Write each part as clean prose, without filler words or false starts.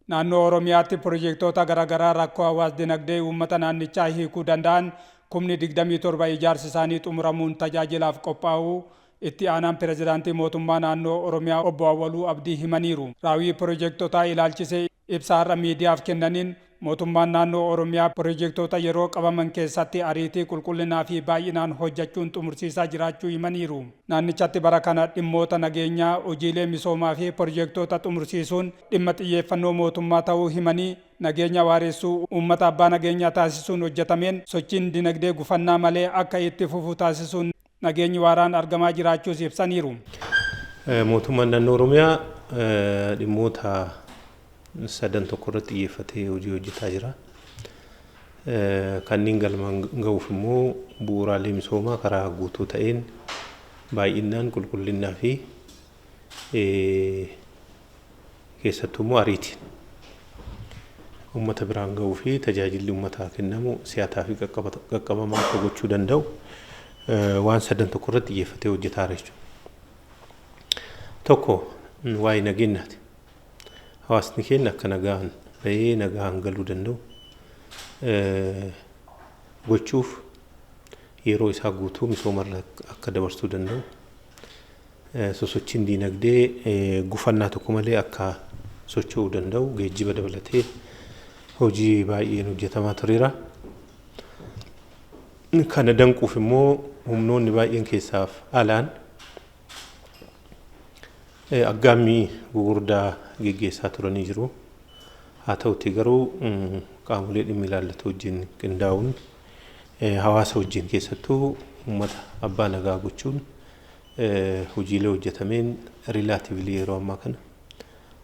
Naannoo Oromiyaatti pirojektoota garaagaraa rakkoo hawaas dinagdee uummata naannichaa hiikuu danda'an kumni 27 ijaarsi isaanii xumuramuun tajaajilaaf qophaa'uu itti aanaan pirezidaantii mootummaa naannoo Oromiyaa obbo Awwaluu Abdii himaniiru. Raawwii pirojektotaa ilaalchisee ibsa har'a miidiyaaf kennaniin, mootummaan naannoo Oromiyaa pirojektoota yeroo qabaman keessatti ariitii, qulqullinaa fi baay'inaan hojjechuun xumursiisaa jiraachuu himaniiru. Naannichatti bara kana dhimmoota nageenyaa, hojiilee misoomaa fi pirojektoota xumursiisuun dhimma xiyyeeffannoo mootummaa ta'uu himanii, nageenya waaressuu, uummata abbaa nageenyaa taasisuun hojjetameen sochiin dinagdee gufannaa malee akka itti fufu taasisuun nageenyi waaraan argamaa jiraachuus ibsaniiru. Mootummaan naannoo Oromiyaa dhimmoota sadan tokko irratti xiyyeeffatee hojii hojjetaa jira. Kanneen galmaan ga'uuf immoo bu'uuraalee misoomaa karaa guutuu ta'een baay'inaan, qulqullinnaa fi keessattuu immoo ariitiin uummata biraan ga'uu fi tajaajilli uummataa kennamu si'ataa fi qaqqabamaa akka gochuu danda'u waan sadan tokko irratti xiyyeeffatee hojjetaa jira jechuudha. Tokko waa'ee nageenyaati. Hawaasni keenya akka nagaan bahee nagaan galuu danda'u gochuuf, yeroo isaa guutuu misoomarra akka dabarsuu danda'u, sosochiin diinagdee gufannaa tokko malee akka socho'uu danda'u, geejjiba dabalatee hojii baay'een hojjetamaa tureera. Kana danquuf immoo humnoonni baay'een keessaaf alaan aggaammii gugurdaa geggeessaa turanii jiru. Haa ta'uti garuu qaamolee dhimmi ilaallatu wajjin qindaa'uun, hawaasa wajjin, keessattuu uummata abbaa nagaa gochuun hojiilee hojjetameen relatively yeroo ammaa kana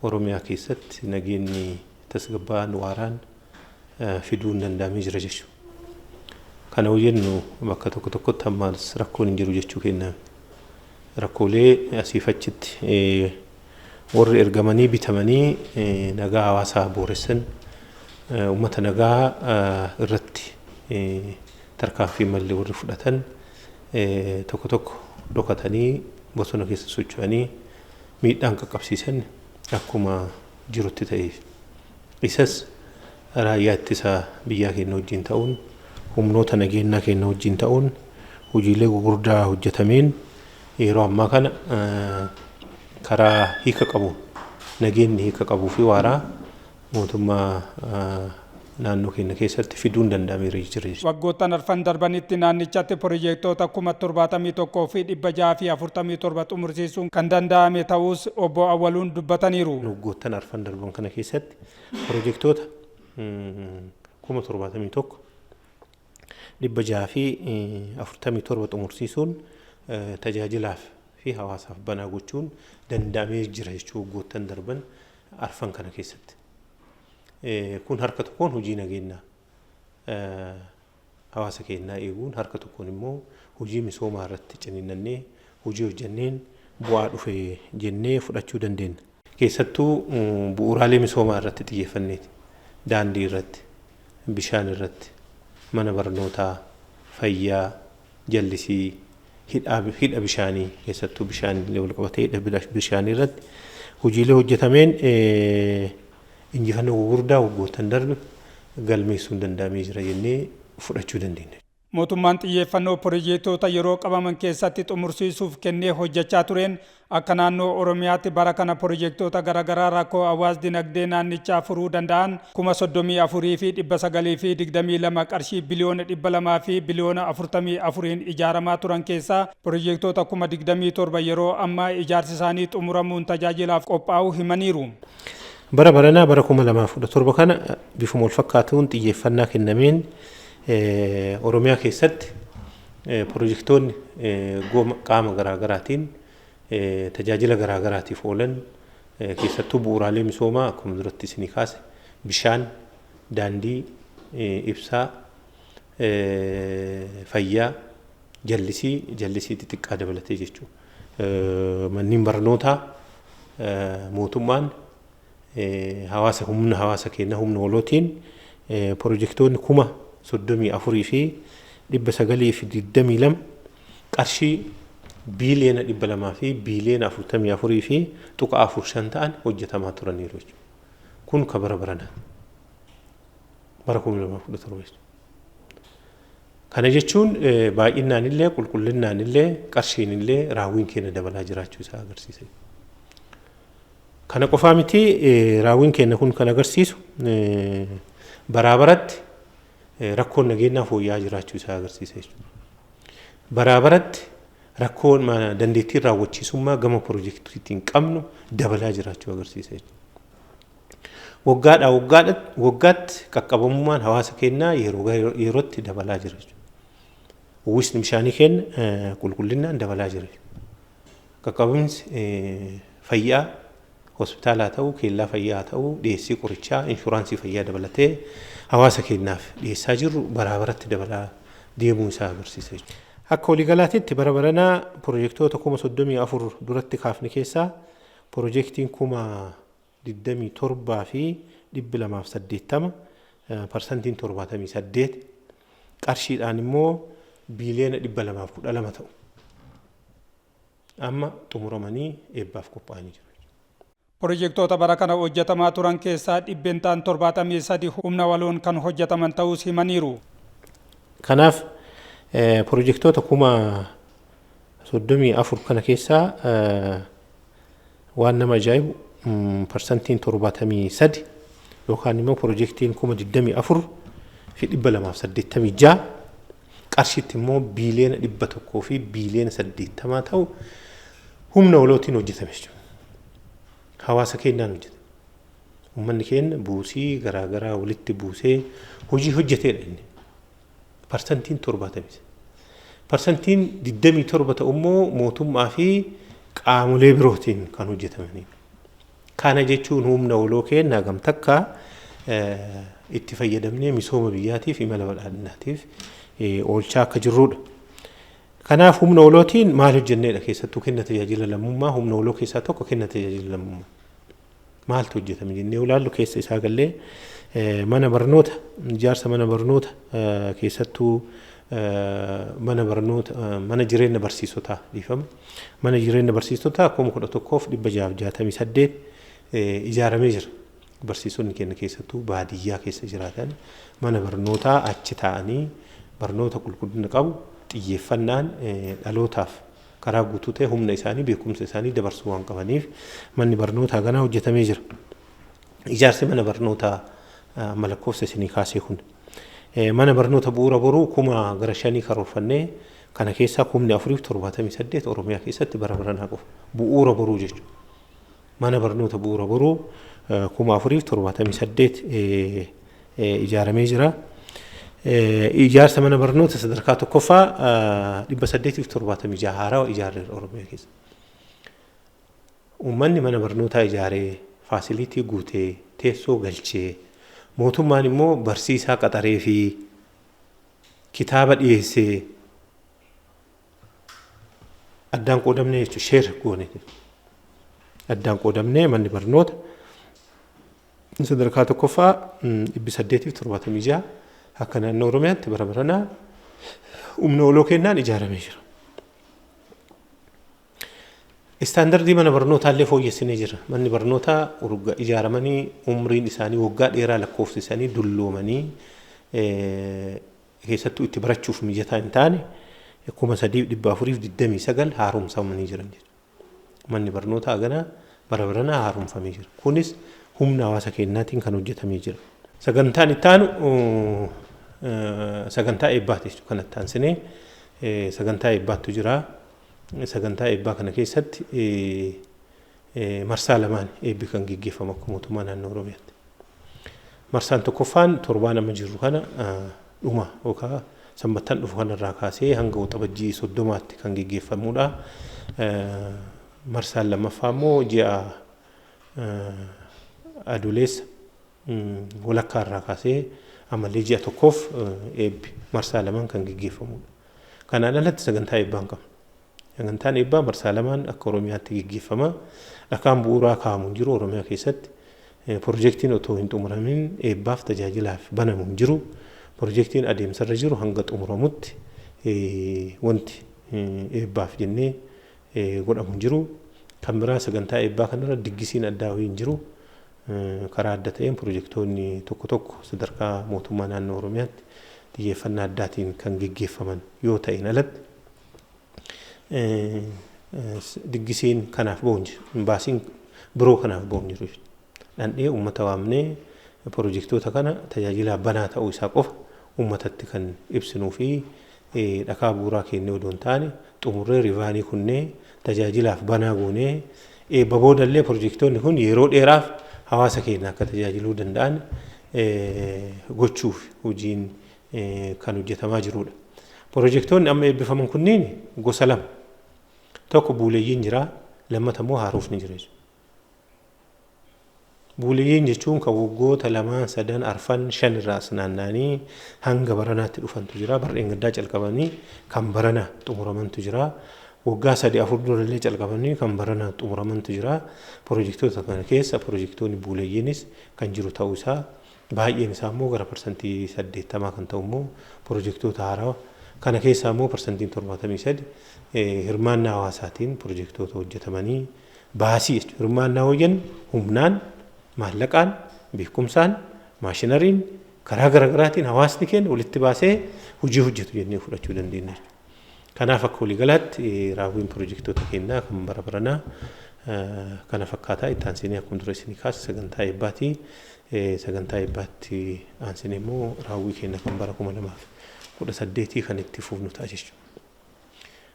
Oromiyaa keessatti nageenyi tasgabbaa'aan waaraan fiduun danda'amee jira jechuudha. Kana yoo jennu bakka tokko tokkotti ammaas rakkoon hin jiru jechuu keenya. Rakkoolee asiif achitti warri ergamanii bitamanii nagaa hawaasaa booressan, uummata nagaa irratti tarkaanfii malee warri fudhatan tokko tokko dhokatanii bosona keessa socho'anii miidhaan qaqqabsiisan akkuma jirutti ta'eef. Isas raayyaa ittisa biyyaa keenya wajjin ta'uun, humnoota nageenyaa keenya wajjin ta'uun hojiilee gugurdaa hojjetameen yeroo ammaa kana karaa hiika qabuun nageenyi hiika qabuu fi waaraa mootummaa naannoo keenya keessatti fiduun danda'ameera jira. Waggoottan arfan darbanitti naannichatti pirojektoota 71,647 xumursiisuun kan danda'ame ta'us obbo Awwaluun dubbataniiru. Waggoottan arfan darban kana keessatti pirojektoota 71,647 xumursiisuun tajaajilaaf fi hawaasaaf banaa gochuun danda'amee jira jechuu waggoottan darban arfan kana keessatti. Kun harka tokkoon hojii nageenyaa hawaasa keenyaa eeguun, harka tokkoon immoo hojii misoomaa irratti ciniinnannee hojii hojjenneen bu'aa dhufe jennee fudhachuu dandeenya. Keessattuu bu'uuraalee misoomaa irratti xiyyeeffanneeti. Daandii irratti, bishaan irratti, mana barnootaa, fayyaa, jallisii, hidha bishaanii, keessattuu bishaan wal qabatee hidha bishaanii irratti hojiilee hojjetameen injifannoo gurguddaa waggoottan darbe galmeessuun danda'amee jira jennee fudhachuu dandeenya. Mootummaan xiyyeeffannoo pirojektoota yeroo qabaman keessatti xumursiisuuf kennee hojjechaa tureen akka naannoo Oromiyaatti bara kana pirojektoota garaagaraa rakkoo hawaas dinagdee naannichaa furuu danda'an 34,922 qarshii biliyoona 200 fi biliyoona 44n ijaaramaa turan keessaa pirojektoota 27,000 yeroo ammaa ijaarsi isaanii xumuramuun tajaajilaaf qophaa'uu himaniiru. Bara baranaa, bara 2017 kana, bifuma wal fakkaatuun xiyyeeffannaa kennameen Oromiyaa keessatti pirojektoonni qaama garaagaraatiin tajaajila garaagaraatiif oolan, keessattuu bu'uuraalee misoomaa akkuma duratti isinii kaase, bishaan, daandii, ibsaa, fayyaa, jallisii, jallisii xixiqqaa dabalatee jechuudha. Manneen barnootaa mootummaan hawaasa, humna hawaasa keenya, humna walootiin pirojektoonni 34,922 qarshii biiliyoona 200 fi biiliyoona 44.45 ta'an hojjetamaa turaniiru jechuudha. Kun ka bara barana. Bara 2017. Kana jechuun baay'inaan illee qulqullinnaan illee qarshiin illee raawwiin keenya dabalaa jiraachuu isaa agarsiisa. Kana qofaa miti, raawwiin keenya kun kan agarsiisu baraa baratti rakkoon nageenyaa fooyya'aa jiraachuu isaa agarsiisa jechuudha. Baraa baratti rakkoon dandeettiin raawwachiisummaa gama piroojeektiitiin qabnu dabalaa jiraachuu agarsiisa jechuudha. Waggaadhaa waggaatti qaqqabamummaan hawaasa keenyaa yeroo yerootti dabalaa jira jechuudha. Uwwisni bishaanii keenya qulqullinnaan dabalaa jira. Qaqqabamiinsi fayyaa hospitaalaa ta'uu, keellaa fayyaa ta'uu, dhiyeessii qorichaa, inshuraansii fayyaa dabalatee hawaasa keenyaaf dhiyeessaa jirru baraa baratti dabalaa deemuu isaa agarsiisa jechuudha. Akka waliigalaatitti bara baranaa piroojeektoota 34,000 duratti kaafne keessaa piroojeektiin 27,280, parsantiin 78, qarshiidhaan immoo biiliyoona 212 ta'u amma xumuramanii eebbaaf qophaa'anii jiru. Pirojektoota bara kana hojjetamaa turan keessaa 73% humna waloon kan hojjetaman ta'uus himaniiru. Kanaaf pirojektoota 34,000 kana keessaa waan nama ajaa'ibu parsantiin 73 yookaan immoo pirojektiin 24,286, qarshiitti immoo biiliyoona 100 fi biiliyoona 80 ta'u humna walootiin hojjetame jechuudha. Hawaasa keenyaan hojjetame. Uummanni keenya buusii garaagaraa walitti buusee hojii hojjeteedha inni. Parsantiin 70. Parsantiin 27 ta'u immoo mootummaa fi qaamolee birootiin kan hojjetamanidha. Kana jechuun humna waloo keenya gamtakkaa itti fayyadamnee misooma biyyaatiif, imala badhaadhinaatiif oolchaa akka jirrudha. Kanaaf humna walootiin maal hojjenneedha? Keessattuu kenna tajaajila lammummaa, humna waloo keessaa tokko kenna tajaajila lammummaa. Maaltu hojjetame jennee ilaallu keessa isaa gallee mana barnoota, ijaarsa mana barnoota, keessattuu mana barnoota, mana jireenya barsiisotaa, dhiifama, mana jireenya barsiisotaa 11,668 ijaaramee jira. Barsiisonni keenya keessattuu baadiyyaa keessa jiraatan mana barnootaa achi taa'anii barnoota qulqullina qabu xiyyeeffannaan dhalootaaf karaa guutuu ta'e humna isaanii, beekumsa isaanii dabarsuu waan qabaniif manni barnootaa ganaa hojjetamee jira. Ijaarsi mana barnootaa amma lakkoofsa isinii kaasee kun mana barnoota bu'uura boruu 5,000 karoorfannee kana keessaa 4,078 Oromiyaa keessatti bara baranaa qofa bu'uura boruu jechuudha. Mana barnoota bu'uura boruu 4,078 ijaaramee jira. Ijaarsa mana barnoota sadarkaa tokkoffaa 876 haarawaa ijaarreera Oromiyaa keessa. Uummanni mana barnootaa ijaaree, faasiliitii guutee, teessoo galchee, mootummaan immoo barsiisaa qaxaree fi kitaaba dhiyeessee addaan qoodamnee jechuudha, share goone, addaan qoodamnee manni barnoota sadarkaa tokkoffaa 876 akka naannoo Oromiyaatti bara baranaa humna waloo kennaan ijaaramee jira. Istaandardii mana barnootaa illee fooyyessinee jira. Manni barnootaa ijaaramanii umriin isaanii waggaa dheeraa lakkoofsisanii dulloomanii keessattuu itti barachuuf mijataa hin taane 3,429 haaromsamanii jiran jechuudha. Manni barnootaa ganaa bara baranaa haaromfamee jira. Kunis humna hawaasa keenyaatiin kan hojjetamee jira. Sagantaan itti aanu sagantaa eebbaati jechuudha. Kanatti aansinee sagantaa eebbaattu jira. Sagantaa eebbaa kana keessatti marsaa lamaan eebbi kan geggeeffamu akka mootummaa naannoo Oromiyaatti. Marsaan tokkoffaan torbaan amma jirru kana dhuma yookaan sanbattan dhufu kanarraa kaasee hanga Waxabajjii 30tti kan geggeeffamudha. Marsaan lammaffaa immoo ji'a Adoleessa walakkaa irraa kaasee ammallee ji'a tokkoof eebbi marsaa lamaan kan geggeeffamudha. Kanaan alatti sagantaa eebbaa hin qabnu. Sagantaan eebbaa marsaa lamaan akka Oromiyaatti geggeeffama. Dhakaan bu'uuraa kaa'amu hin jiru Oromiyaa keessatti. Pirojektiin otoo hin xumuramin eebbaaf tajaajilaaf banamu hin jiru. Pirojektiin adeemsarra jiru hanga xumuramutti wanti eebbaaf jennee godhamu hin jiru. Kan biraa sagantaa eebbaa kanarra diggisiin addaa wayii hin jiru. Karaa adda ta'een pirojektoonni tokko tokko sadarkaa mootummaa naannoo Oromiyaatti xiyyeeffannaa addaatiin kan geggeeffaman yoo ta'in alatti diggisiin kanaaf ba'u hin jiru. Baasiin biroo kanaaf ba'u hin jiru. Dhandhee uummata waamnee pirojektoota kana tajaajila banaa ta'uu isaa qofa uummatatti kan ibsinuu fi dhakaa bu'uuraa kennee odoo hin taane xumurree rivaanii kunnee tajaajilaaf banaa goonee eebba boodallee pirojektoonni kun yeroo dheeraaf hawaasa keenya akka tajaajiluu danda'an gochuuf hojiin kan hojjetamaa jirudha. Pirojektoonni amma eebbifaman kunneen gosa lama. Tokko buuleeyyiin jira, lammata immoo haarofni jira. Buuleeyyiin jechuun kan waggoota lamaan, sadan, arfan, shan irraa as naanna'anii hanga baranaatti dhufantu jira. Barreen gaddaa calqabanii kan barana xumuramantu jira. Waggaa 3 4 durallee calqabanii kan barana xumuramantu jira. Pirojektoota kana keessa pirojektoonni buuleeyyiinis kan jiru ta'uu isaa baay'een isaa immoo gara 80% kan ta'u immoo pirojektoota haarawaa kana keessaa immoo 73% hirmaannaa hawaasaatiin pirojektoota hojjetamanii baasii jechuudha. Hirmaannaa hojjennu humnaan, maallaqaan, beekumsaan, maashinariin karaa garaagaraatiin hawaasni keenya walitti baasee hojii hojjetu jennee fudhachuu dandeenya. Kanaaf akka waliigalaatti raawwiin pirojektoota keenyaa kan bara baranaa kana fakkaataa. Itti aansinee akkuma dura isinii kaase sagantaa eebbaati. Sagantaa eebbaatti aansinee immoo raawwii keenya kan bara 2018 kan itti fufnu ta'a jechuudha.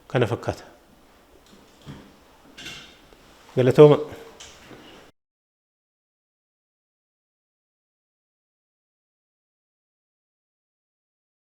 Kana fakkaata. Galatooma.